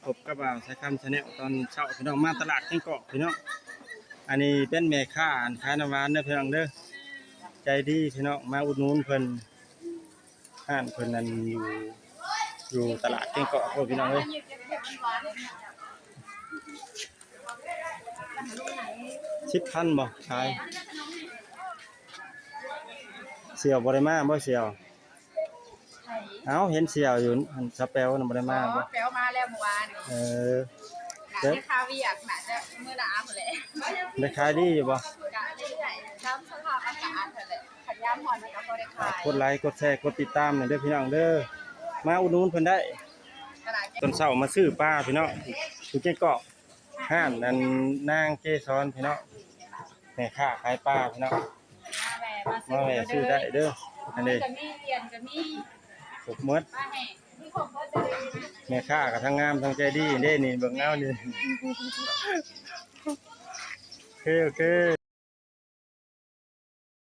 ພົບກັບບ່າວສາຍຄຳ Channel ຕອນເຊົ້າພີ່ນ້ອງ ມາຕະຫຼາດແກ້ງກອກພີ່ນ້ອງ. ອັນນີ້ເປັນແມ່ຄ້າ ອັນຂາຍນ້ຳຫວານເດີພີ່ນ້ອງເດີ ໃຈດີພີ່ນ້ອງ ມາອຸດໜູນເພິ່ນ. ຮ້ານເພິ່ນນັ້ນຢູ່ ຢູ່ຕະຫຼາດແກ້ງກອກພຸ້ນພີ່ນ້ອງເອີຍ. ສິບພັນບໍ່ຂາຍ? ສ່ຽວບໍ່ໄດ້ມາບໍ່ສ່ຽວ? ເອົ້າ ເຫັນສ່ຽວຢູ່ ອັນສາວແປວນະບໍ່ໄດ້ມາບໍ່? ອໍ ແປວມາແລ້ວມື້ວານນີ້. ເອີ ໜ້າຈະຄາວຽກ ໜ້າຈະມື້ໜ້າພຸ້ນແຫຼະ. ໄດ້ຂາຍດີຢູ່ບໍ່? ກະເລື້ອຍໆ ຕາມສະພາບອາກາດຫັ້ນແຫຼະ ຄັນຍາມຮ້ອນມັນກະພໍໄດ້ຂາຍ. ກົດໄລກົດແຊກົດຕິດຕາມແດ່ເດີພີ່ນ້ອງເດີ ມາອຸດໜູນເພິ່ນໄດ້. ຕອນເຊົ້າມາຊື້ປາພີ່ນ້ອງ ຢູ່ແກ້ງກອກ ຮ້ານອັນນາງເກສອນພີ່ນ້ອງ ແມ່ຄ້າຂາຍປາພີ່ນ້ອງ ມາແວ່ມາຊື້ ມາແວ່ຊື້ໄດ້ເດີ. ອັນນີ້ກະມີ ລຽນກະມີ ຄົບໝົດ ປາແຫ້ງມີຄົບໝົດເດີ. ແມ່ຄ້າກະທັງງາມທັງໃຈດີເດ້ນີ້ ເບິ່ງເອົານີ້. ໂອເຄ ໂອເຄ.